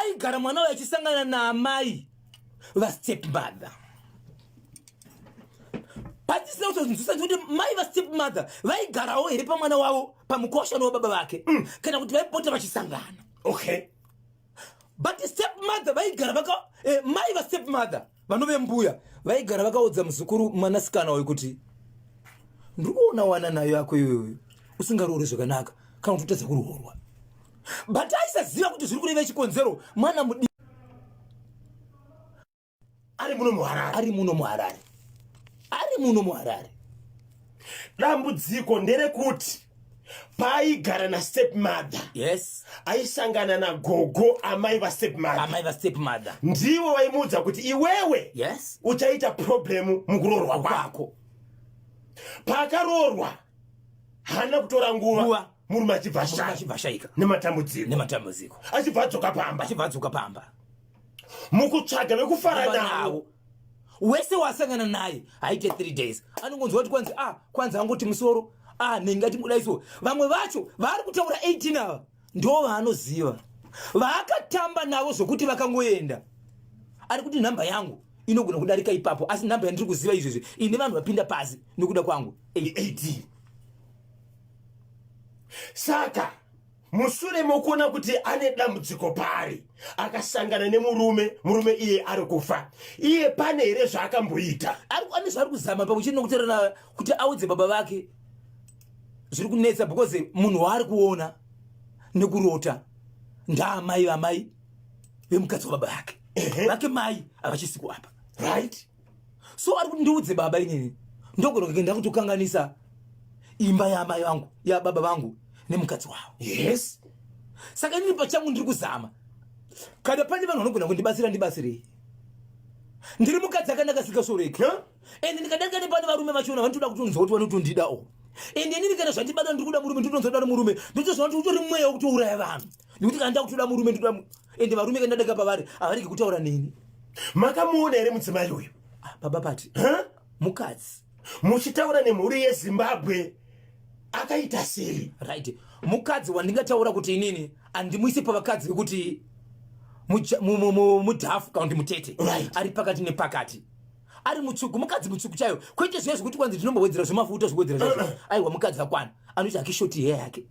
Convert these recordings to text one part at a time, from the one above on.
Aigara mwana uyo achisangana naamai vastepmother. Patisina kutozvinzwisa kuti mai vastepmother vaigarawo here pamwana wavo pamukwashano wababa vake kana kuti vaipota vachisangana. Okay. But stepmother vaigara vaka mai vastepmother vanove mbuya vaigara vakaudza muzukuru mwanasikana uyu kuti ndiri kuona wana nayo yako iyoyo usingaroori zvakanaka kana kuti utadza kuroorwa. But aisaziva kuti zviri kureva chikonzero mwana mudiki ari muno muHarare. Ari muno muHarare. Ari muno muHarare. Dambudziko nderekuti paaigara nastepmother, yes, aisangana nagogo amai vastepmother. Amai vastepmother ndivo vaimuudza kuti iwewe, uchaita problem mukuroorwa kwako. Kwako. Paakaroorwa haana kutora nguva, Nguva. murume achibva ashaya. Achibva ashayika. Nematambudziko. Nematambudziko. Achibva adzoka pamba. Achibva adzoka pamba. Mukutsvaga vekufara navo. Navo. Wese wasangana naye haite 3 days anongonzwa kuti kwanzi kwanzi angoti musoro nenge atimudaiso. Vamwe vacho vari kutaura 18 ava ndo vaanoziva vaakatamba navo zvokuti vakangoenda ari kuti nhamba yangu inogona kudarika ipapo, asi nhamba yandiri kuziva izvezvi ine vanhu vapinda pasi nekuda kwangu 18. Saka mushure mokuona kuti ane dambudziko paari, akasangana nemurume, murume iye ari kufa, iye pane here zvaakamboita? Ane zvaari kuzama pamwe chete nekuterana kuti audze baba vake zviri kunetsa, because munhu waari kuona nekurota ndaamai vamai vemukadzi wababa vake. Vake mai havachisiku apa. So ari kuti ndiudze baba inini ndogona kunge ndakutokanganisa imba yaamai vangu, yababa vangu nemukadzi wavo. Saka inini pachangu ndiri kuzama, kana pane vanhu vanogona kundibatsira, ndibatsirei. Ndiri mukadzi akanaka singasoreki. Huh? Ende ndikadarika nepane varume vachona vanotoda kutonzwa kuti vanotondida o. Ende inini kana zvandibata ndiri kuda murume, ndinotonzwa kuda murume, ndotoziva kuti utori mweya wekutouraya vanhu, nekuti kana ndakutoda murume ndoda ende varume kana ndadarika pavari havaregi kutaura neni. Makamuona here mudzimai uyu? Ah, baba pati. Huh? Mukadzi. Muchitaura nemhuri yeZimbabwe akaita sei? Right, mukadzi wandingataura kuti inini handimuisi pavakadzi vekuti mudhafu kana kuti mutete. Ari pakati nepakati, ari mutsvuku, mukadzi mutsvuku chaiyo, kwete zviya zvekuti kwanzi ndinombowedzera zvemafuta zvikuwedzera zvacho. Aiwa, mukadzi akwana anoita hake short hair yake.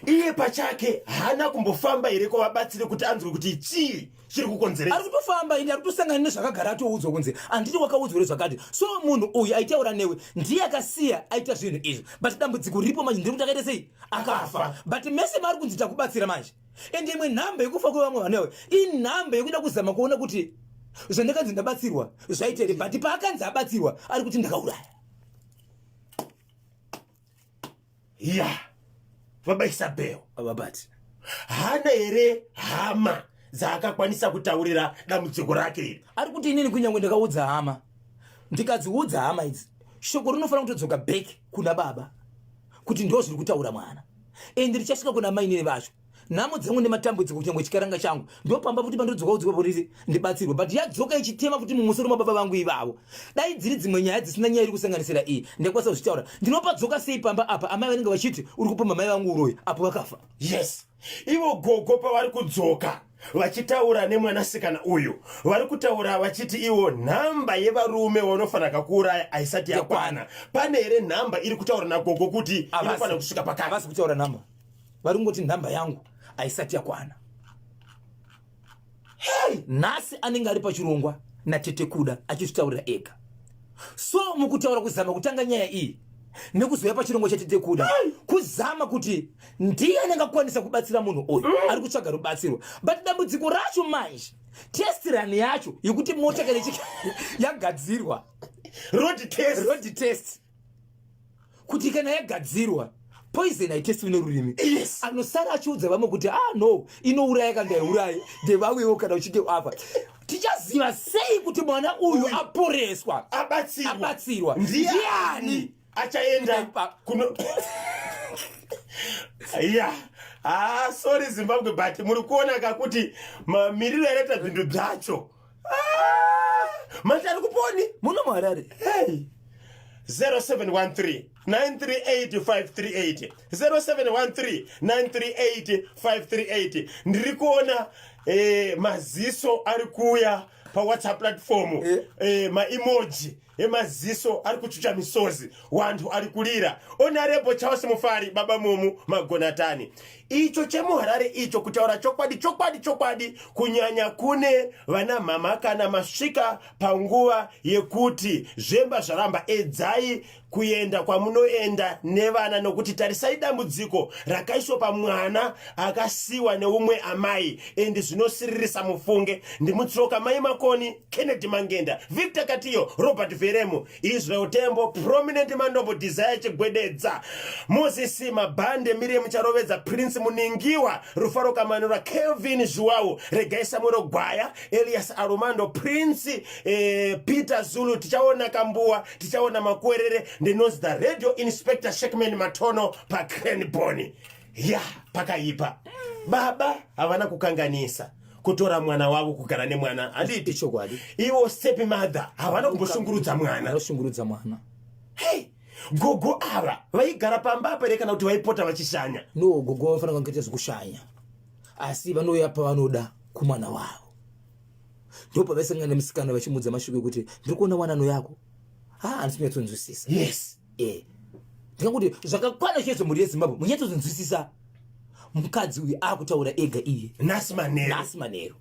Iye pachake haana kumbofamba here kwavabatsire kuti anzwe kuti chii chiri kukonzeresa? Ari kutofamba, ende ari kutosangana nezvakagara atoudzwa kunzi handiti wakaudzwa here zvakati. So munhu uyu aitaura newe ndiye akasiya aita zvinhu izvi, but dambudziko riripo manje ndiri kuti akaita sei akafa. But mese maari kunzi takubatsira manje, ende imwe nhamba yekufa kwevamwe vanhu ava inhamba yekuda kuzama kuona kuti zvandakanzi ndabatsirwa zvaita here, but paakanzi abatsirwa ari kuti ndakauraya. Ya, vabaisa bheo. Vabati. Haana here hama dzaakakwanisa kutaurira dambudziko rake iri? Ari kuti inini kunyange ndakaudza hama, ndikadziudza hama idzi, shoko rinofanira kutodzoka back kuna baba kuti ndo zviri kutaura mwana, ende richasvika kuna mainini vacho. Nhamo dzangu nematambudziko, kunyange chikaranga changu ndopamba futi pandodzoka kudzika polisi ndibatsirwe, but yadzoka ichitema futi mumusoro mababa vangu ivavo. Dai dziri dzimwe nyaya dzisina nyaya iri kusanganisira iyi, ndakwanisa kuzvitaura. Ndinopadzoka sei pamba apa amai vanenge vachiti uri kupamba mai vangu uroyi apo vakafa? Yes, ivo gogo pavari kudzoka vachitaura nemwanasikana uyu, vari kutaura vachiti ivo nhamba yevarume vanofanira kuuraya haisati yakwana. Pane here nhamba iri kutaura nagogo kuti inofanira kusvika pakati? Havasi kutaura nhamba, vari kungoti nhamba yangu haisati yakwana. Hey! Nhasi anenge ari pachirongwa natete Kuda achizvitaurira ega. So mukutaura kuzama kutanga nyaya iyi nekuzouya pachirongwa chatete Kuda, kuzama kuti ndiye anenge akwanisa kubatsira munhu uyu ari kutsvaga rubatsiro. But dambudziko racho manje, test run yacho yekuti mota kana yagadzirwa, road test, road test, kuti kana yagadzirwa poison haitestiwi nerurimi. Anosara achiudza vamwe kuti no, inouraya kana ndaiurayi ndevamwewo. Kana uchinge wafa, tichaziva sei kuti mwana uyu aporeswa, abatsirwa, abatsirwa ndiani achaenda kuno? Ya, sorry Zimbabwe, but muri kuona kakuti mamiriro yakaita zvinhu zvacho. Ah, manje ari kuponi muno muHarare. Hey. 0713 938 538 0713 938 538 ndiri kuona eh, maziso ari kuuya pawhatsapp platform eh. Eh, maemoji emaziso ari kuchucha misozi wantu ari kulira honorable charles mufari baba mumu magonatani icho chemuharare icho kutaura chokwadi chokwadi chokwadi kunyanya kune vana mhama kana masvika panguva yekuti zvemba zvaramba edzai kuenda kwamunoenda nevana nokuti tarisai dambudziko rakaiswa pamwana akasiwa neumwe amai endi zvinosiririsa mufunge ndimutsoka mai makoni kennedy mangenda victor katiyo robert veremu israel tembo prominent mandombo desire chigwededza moses mabhande miriam charovedza prince muningiwa rufaro kamanura kelvin zhuwawu regai samuel gwaya elias arumando prince eh, peter zulu tichaona kambuwa tichaona makuwerere ndinonzi the radio inspector shekman matono pacranbony ya pakaipa baba havana kukanganisa kutora mwana wavo kugara nemwana handiti Ichokwadi. ivo step mother havana kumboshungurudza mwana Vanoshungurudza mwana. hey gogo ava vaigara pamba apa here kana kuti vaipota vachishanya No, gogo vanofanira kunge kuita zvekushanya. Asi vanouya pavanoda kumwana wavo. Ndopavaisangana nemusikana vachimuudza mashoko ekuti ndiri kuona wanano yako. Ha, handisi kunyatsonzwisisa. Yes. Eh. Ndingakuti zvakakwana chaizvo mhuri yeZimbabwe munyatsozvinzwisisa. Mukadzi uyu akutaura ega iye. Nhasi manheru. Nhasi manheru.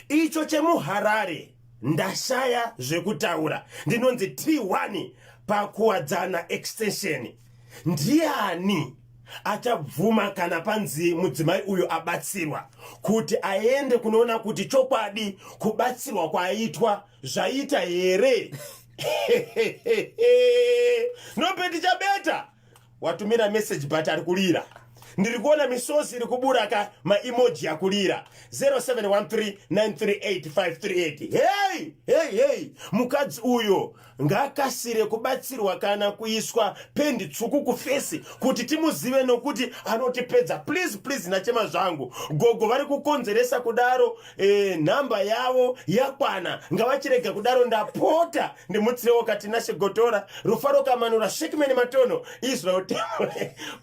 Icho chemuHarare ndashaya zvekutaura. Ndinonzi T1 pakuwadzana extension. Ndiani achabvuma kana panzi mudzimai uyu abatsirwa kuti aende kunoona kuti chokwadi kubatsirwa kwaaitwa zvaita here? Nobert Chabeta watumira message but ari kulira ndiri kuona misozi iri kubura ka maemoji akulira 0713938538 hey hey hey mukadzi uyo ngakasire kubatsirwa kana kuiswa pendi tsvuku kufesi kuti timuzive nokuti anotipedza please please nachema zvangu gogo vari kukonzeresa kudaro e, nhamba yavo yakwana ngavachirega kudaro ndapota ndimutsirewo katinashe gotora rufaro kamanura shekman matono israel temo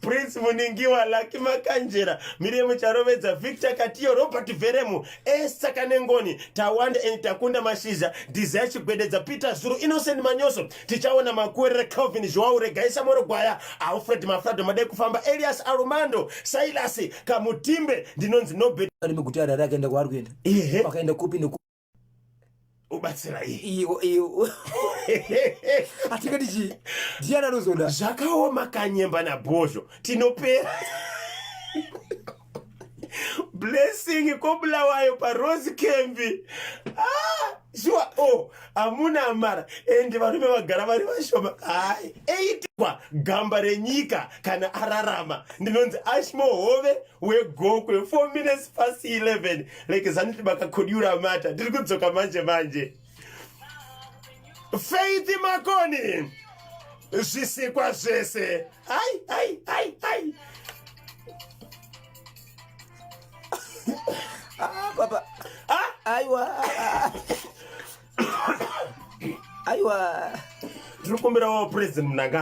prince muningiwa laki makanjera miriam charovedza victor katiyo robert veremu esther kanengoni tawanda and takunda mashizha desire chigwededza peter zuru innocent manyoso tichaona makuwerere calvin joao regai samoro gwaya alfred mafrado madai kufamba elias arumando silas kamutimbe ndinonzi nobet Ari muguta harare akaenda kwaari kuenda Ehe. akaenda kupi nekupi ubatsira iye iyo iyo atingati chii ndiani anozoda zvakaoma kanyemba nabhozho tinopera blessing kobulawayo parose cambi ah, shuwa o oh, amuna amara ende varume vagara vari vashoma hai eitikwa gamba renyika kana ararama ndinonzi ashmo hove wegokwe 4 minutes past 11 like zaniti bakakodyura mata ndiri kudzoka manje manje faith makoni zvisikwa zvese ai ai ai ai Ah, papa ah? aiwa aiwa tiri kumbirawo president mnangagwa